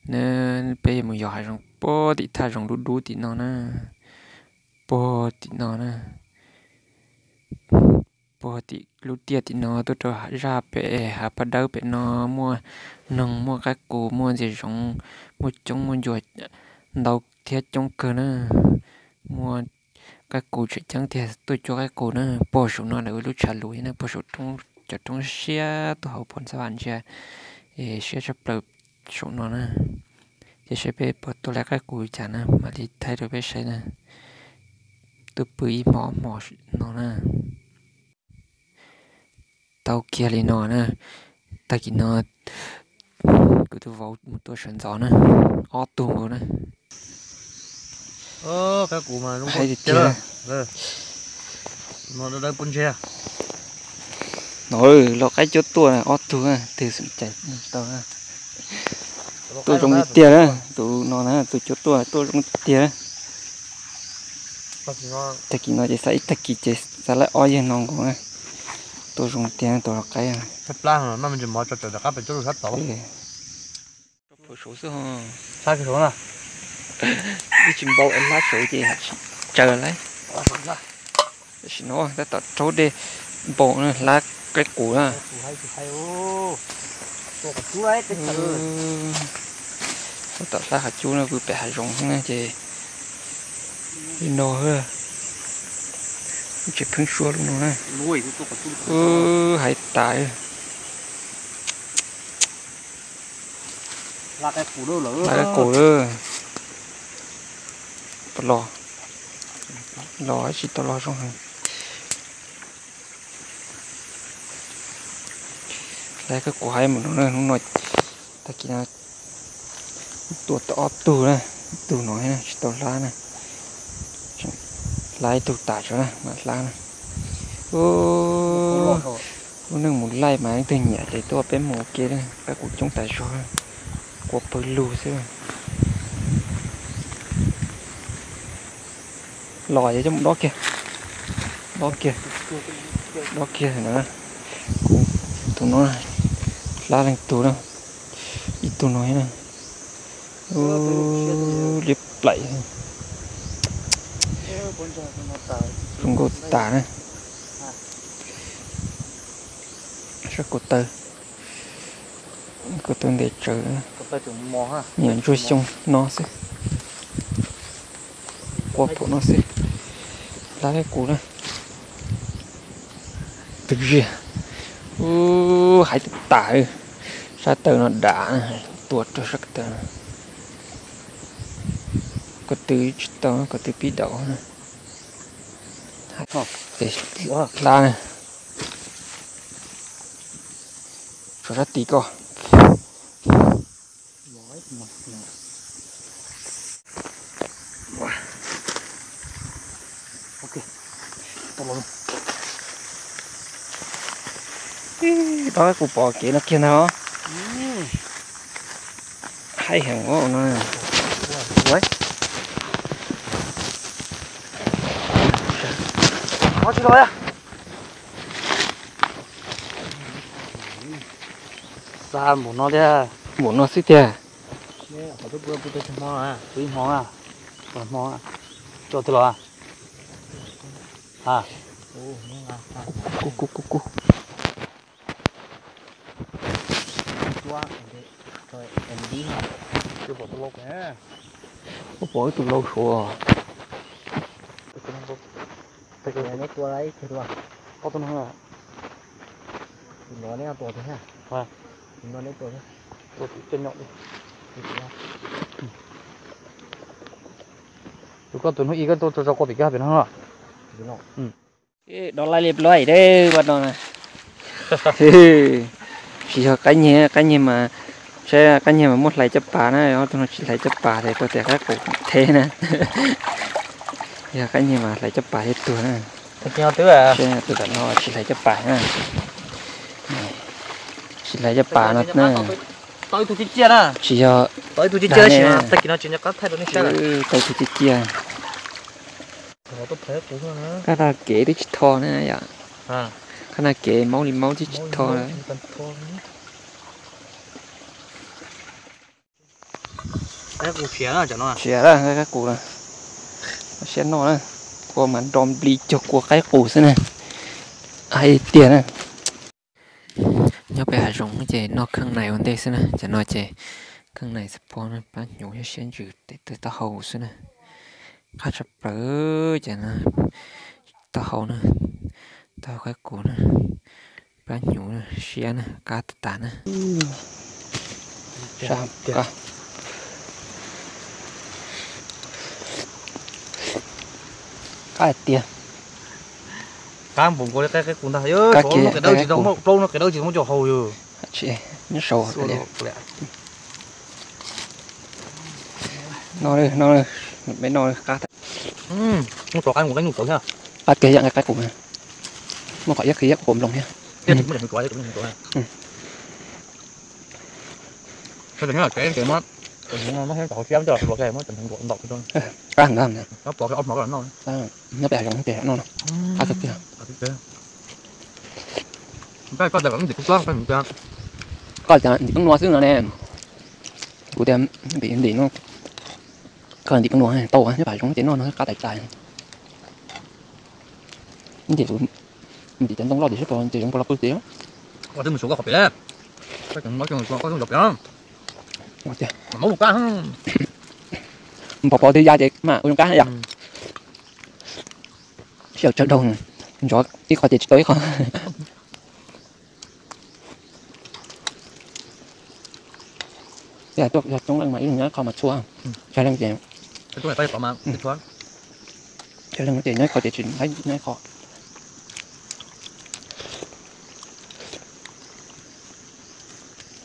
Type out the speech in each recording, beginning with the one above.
Peb mus yos hav zoov puag tim thaj zoov dub dub tim no na, puag tim no na, puag tim lub tiaj tim no tuaj rau zaj pem hav paj dawb pem no muaj noog, muaj qaib qus, muaj ntxias zoov, muaj coob muaj ncua ntau thiab coob kawg na. Muaj qaib qus tseem ceeb tiag, tuaj cuab qaib qus na, puag saum no lawv lub tshav lus na, puag saum cov roob siab tuaj hauv Phoo Xab Vam ntsia, siab tshaj plaws saum no na. Ces saib peb puas tua lawv qaib qus li cas na mam li thaij rau peb saib na. Tuaj pw ib hmo ob hmo no na. Tau kiag li no na, tag kis no kuv tus vauv mus tua sawv ntxov na, ob tug nkaus na. Hais tiag tiag. No los qaib cuab tuaj ob tug, twg xeem cais tau. Tuaj zoo li tiag na, tus no na, tus cuab tuaj tuaj zoo tiag. Tag kis no ces xav ib tag kis ces xav laib ob yawg no nkaus na. Tuaj zoo tiag tus los qaib. Phaum saud xwb ho. Twb tsis npau hlab saud ces tsaws lawm. Tam sim no tab tom raub dej npau hlab qaib qus na. Tab tom hlab qhov cub no pw pem hav zoov xwb na ces li no, tsis pheeb suab lub no na. Hais tas. Hlab qaib qus lawm. Tau los, los tsis tau los zoo heev. Hlab qaib qus hais mus no, hnub no tag kis no tua tau ob tug na, ib tug no tsis tau hlab na. Hlab ib tug tas tso na mam hlab na. Lub neej mus laij mas leej twg nyiam ces tuaj peb mus ua ke, qaib qus coob tas zog, kua pawg lug xwb. Los yog coj mus dob kiag, dob kiag, dob kiag na. Kuv tus no hlab leej tug na, ib tug no na. Liab plaim, zoo nkauj tas na. Sab ko taw, ko taw ntes tsawv, niam ntsuag xyoo no xwb. Qua phaum no xwb, hlab qaib qus na. Twg ziag, hais tas tas, sab taw no dam, tua rau sab ko taw. Ko tw tsis tau, ko tw pib daus. Hlab na, tso sab tid ko. Tau kuv pom kev no kiag ntag. Haib heev no. Xa npaum no thiab. Npaum no xwb tiag. Hmo, hmo, tso twg los? Kuv, kuv, kuv, kuv. Ua pom ib tug lau suav. Tus koj tus hnub ib koj tuaj tso tso koj pem kab pem no. Dov laij li plaub ib deb vaj no na. Tsis yog qaib nyeg, qaib nyeg mas, saib qaib nyeg mas muab hlais caj pas na, ob tug no tsis hlais caj pas ces tau tias qaib qus theb na. Yog qaib nyeg mas hlais caj pas thiaj tuag na. Tus tom no tsis hlais caj pas na. Tsis hlais caj pas no na. Tsis yog, tau ib tug ciaj ciaj. Qab na kev twb tsis tho na yom. Qab na kev maub li maub twb tsis tho. Qaib qus siav na, cov no siav na, qaib qus na. Siab noj na, kua mas nro npli cuag kua qaib qus xwb na. Hais tiag na. Nyob pem hav zoov ces noj kheej nais ua ntej xwb na, cov no ces kheej nais xav phob na, pab hnyuv thiab siab ntsws tes taw taub hau xwb na. Qab tshaj plaws ces no, taub hau na, taub hau qaib qus na, pab hnyuv na, siab na, qab tas tas na. Qab tiag. Qab npaum nkaus li qaib qus ntag, qab kev, qab qus. Plaub no qia dawb tsis muab coj haus yog. Nyob saud. No, no, me no qab. Qab kev yam qaib qus, muaj qhov iab qhia iab qus nploos thiab. Qab ntawd nyob pem hav zoov ces no no. Qab tiag tiag. Koj cas ntim koob nua xwb no ne. Kuv tias ntim ntim no, koj ntim koob nua tau nyob pem hav zoov ces noj no qab tais tais. Ces ntim cov ntoo loj tim sab pog ces zoo pog los pw tim. Pog pog twg ya ces mas ua zoo qab yom. Sij hawm tsawg dhau, ntsov ib qho ces tsis tau ib qho. Yog tuaj yog coob leej mas ib leeg nyob ib qho mas txhua, tsawg leej ces, tsawg leej ces nyob ib qho ces tsis nyob ib qho.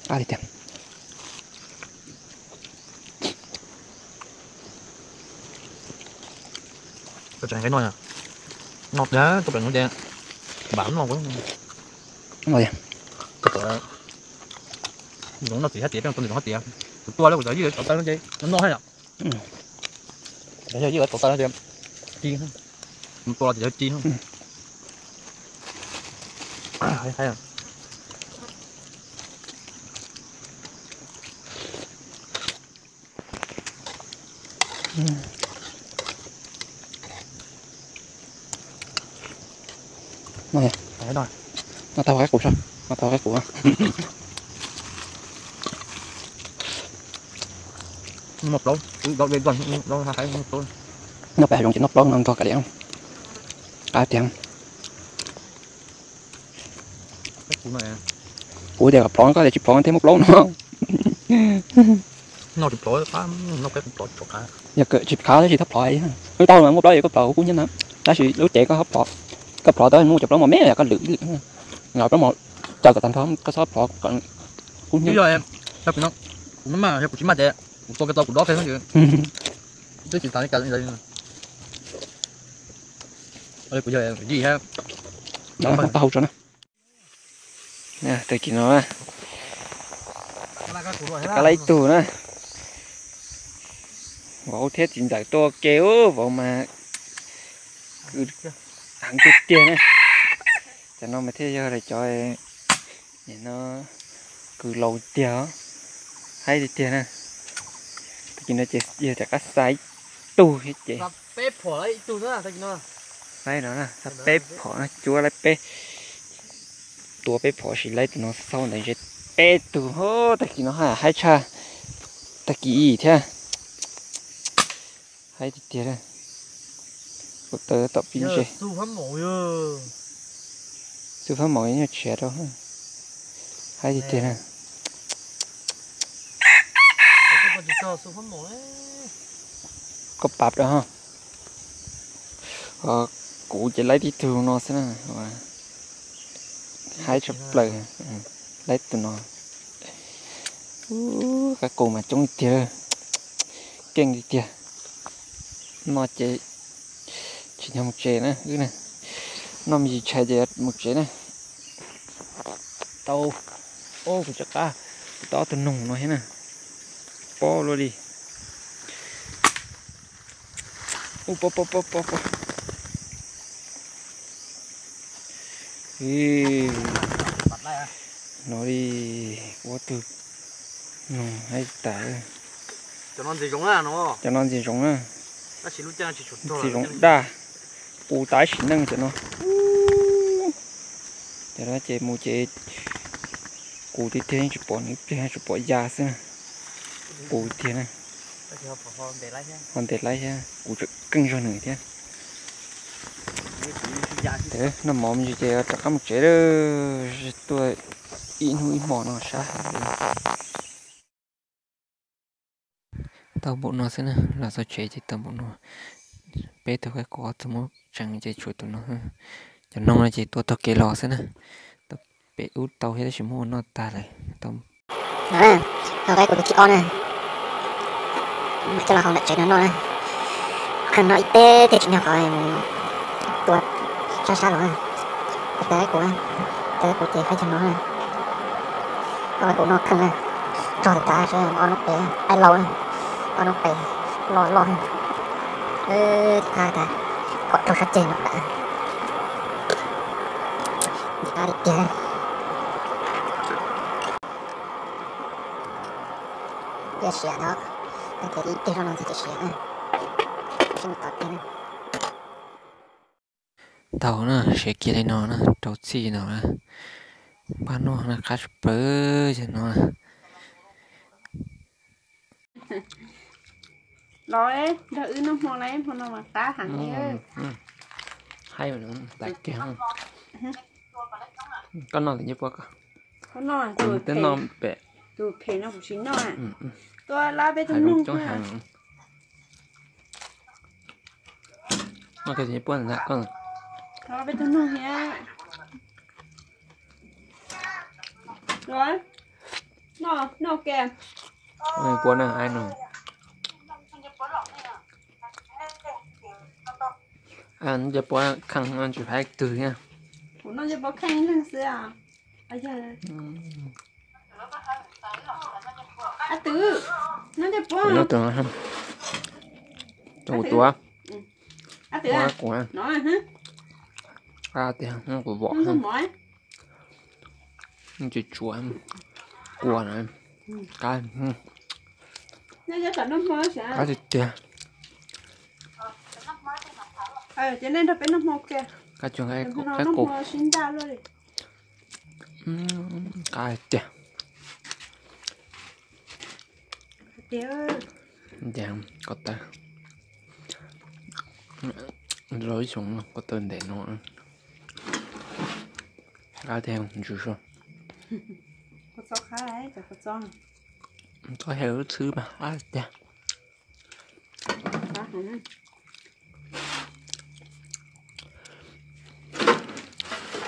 Qab li tiag. Tseem nqaij no, no tiag, tuaj pem no ces npam no. Tus noj txiv hab tias peb tus noj tias, kuv tua lawm kuv cov ywj tau taw no ces noj hab yom. Cov ywj tau taw no ces ci, tua los ces yog ci. No tau qaib qus, no tau qaib qus. Noj pem hav zoov ces noj plaub no nrog kav liam, qab tiag. Kuv tias kom plhov, koj tias tsis plhov thiab muab plaub no. Yog tsis qab tab sis txhob plhov, wb taub hau mas muaj plaub es koj plhov kuj kub hnyiab na, tab sis lub cev koj txhob plhov, koj plhov tau muaj cov plaub mos me yog koj lwm ib lwm, plaub mos tsaws kom tag nrho koj txhob plhov kom kub hnyiab. Kuv tsis maj ces kuv tua ko tau kuv dob kiag xwb. Twb tsis tas li cas li. Kuv yog yij hab. Taub hau tso na. Tag kis no na, kab laib ib tug na. Vauv thiab txiv ntxawm tuaj ua ke, vauv mas kws heev tiag tiag na. Cov no mas thiaj yog lawv cov nim no kws laus tiag, haib tiag tiag na. Tag kis no ces yog cov qab xa ib tug thiab ces, laib no na, xa peb phom na, cuab laib peb, tua peb phom sis laib tus no xauj ntawd ntshe peb tug. Tag kis no haib tshaj tag kis thiab. Haib tiag tiag. Kuv taw tom pib ntseg. Xu fab maum nyuag tshiav rau. Haib tiag tiag na. Koj pab rau. Kuv ces laib tib tug no xwb na. Haib tshaj plaws. Laib tus no. Qab qus mas coob tiag, keej tiag tiag. No ces tsis yog mus tsev na, wb na, noj me ntsis tshais ces mus tsev na. Tau, kuv tseem qab, kuv tau ob tug noog no thiab na, pob luaj li. Ub, pob pob pob pob pob. No li, ua tug noog haib tas. Cov no ntxiv zoov na, ntxiv zoov na. Ntxiv zoov daj, qus tas sim neej cov no. Cov no ces mus ces qus tiag tiag, yeej tsis pom nws ib pliag, tsuas pom ya xwb na. Qus tiag na. Ho ntes laib thiab, qus tseem keej zog nws thiab. Noj mov me ntsis ces rov qab mus tsev lawm, tuaj ib hnub ib hmo no sab heev li. Tau npaum no xwb na, los txog tsev ces tau npaum no. Peb tug qaib qus txog muab tseev ces tshuav tus no. Cov noog no ces tuaj taug kev los xwb na. Tau pem ub tau thiab tab sis muab ua noj tag lawm. Tau. No na, tau qaib qus tus thib ob na. Coj los hau ntawm tsev no noj na. Kheej no ib teg tsis nyog qhov tua sab sab los na. Tau qaib qus, tau qaib qus ces qaib cog no na. Tau qaib qus noj kheej na. Txog tas seb ob hnub pem qaib laus na. Ob hnub pem loj loj na. Qab tas, kom raug sab ceg no tas. Qab tiag tiag. Tiaj siav no, tag kis ib teg zoj no ntxim tiaj siav na. Sib mus tod tiag na. Tau na, siav kiag li no na, rau txhij no na. Npaj noj na, qab tshaj plaws yog no. Los nrog wb noj hmo na, hmo no mas qab heev li. Haib tas kiag. Koj noj tus ncej puab ko. Kuv twb noj pem. Tus phem no kuv tsis noj. Tuaj lab peb tug noog. Noj kiag tus ncej puab ntag koj. Lab peb tug noog thiab. Noj, noj kiag. Puab na, ai no. Ncej puab kheej tsis pab twg thiab. Kuv noj ncej puab kheej ib leeg xwb. Ab twm, noj ncej puab. Tus kuv tuav. Ab twm, no. Qab tiag, kuv vom. Tsis tsuav, kua na. Qab. Qab tiag tiag. Qab tiag. Qab tiag. Tiag, ko taw. Los ib xyoos ko taw ntev no. Qab tiag, ntsws sua. Txhob hais lub txhwb mas qab tiag.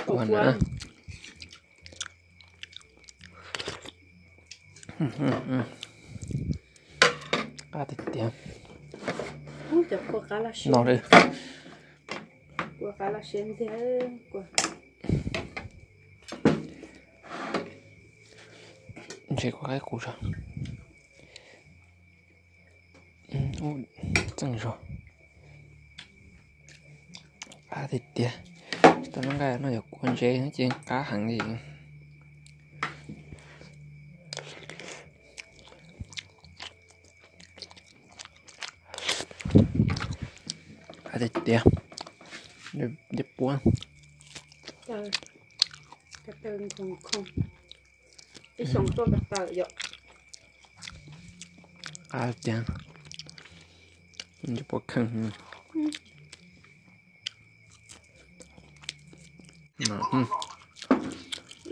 Kuv na. Qab tiag tiag. No li. Kua qab los siab ntxiag. Ntshe kua qaib qus tso. Txeej zog. Qab tiag tiag. Tau noj nqaij no yog kua ntse ces qab heev li. Qab tiag tiag. Ncej puab. Ib xyoos tuaj ko taw yom. Qab tiag. Ncej puab kheej.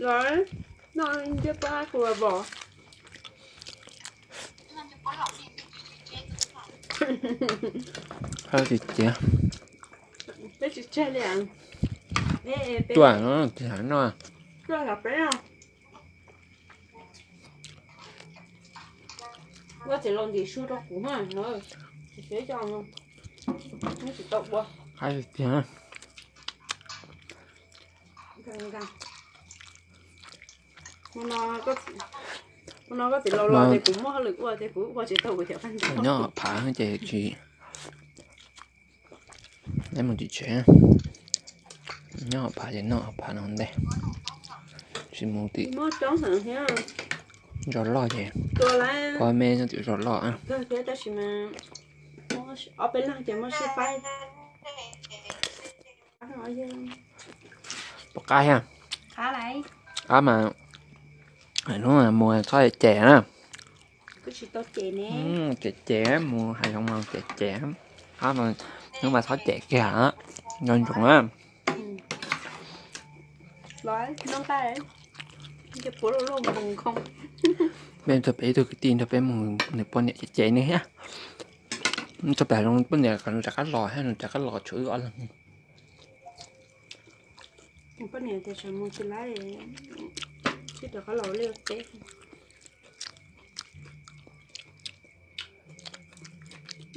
Los, noj ncej puab kuv los pom. Qab tiag tiag. Peb tsis tseg li. Tuaj no, tsis hais noj. Tuaj los peb. Ua txiv laus ntim su rau kuv na, tsis tau ua. Qab tiag. Ua no koj txiv laus los ces kuv muaj hauj lwm ua ces kuv ua tsis tau kuv cov paj ntaub. Nyob phav ces tsis, neb mus tim tsev. Nyob phav ces noj phav no ntej, tsis mus tim. Muaj coob heev thiab. Zos loj ces, ua me no twb zos loj. Tab sis mas ob peb leeg ces muab sib faib. Puas qab thiab? Qab mas, hnub mus txhob cem na. Cem cem, mus hav zoov mas cem cem, hnub mas txhob cem kiag, nco ntsoov na. Peb txog peb ib tug kwv tij nrog peb mus, nws poj niam cem cem nws thiab. Txog pem zoov poj niam kom nws rov qab los thiab, nws rov qab los tshuav wb ob leeg. Poj niam tias tsam mus tsis laib, sib rov qab los li teb.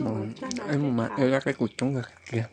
Mus mas ib lab qeb kub coob kawg kiag.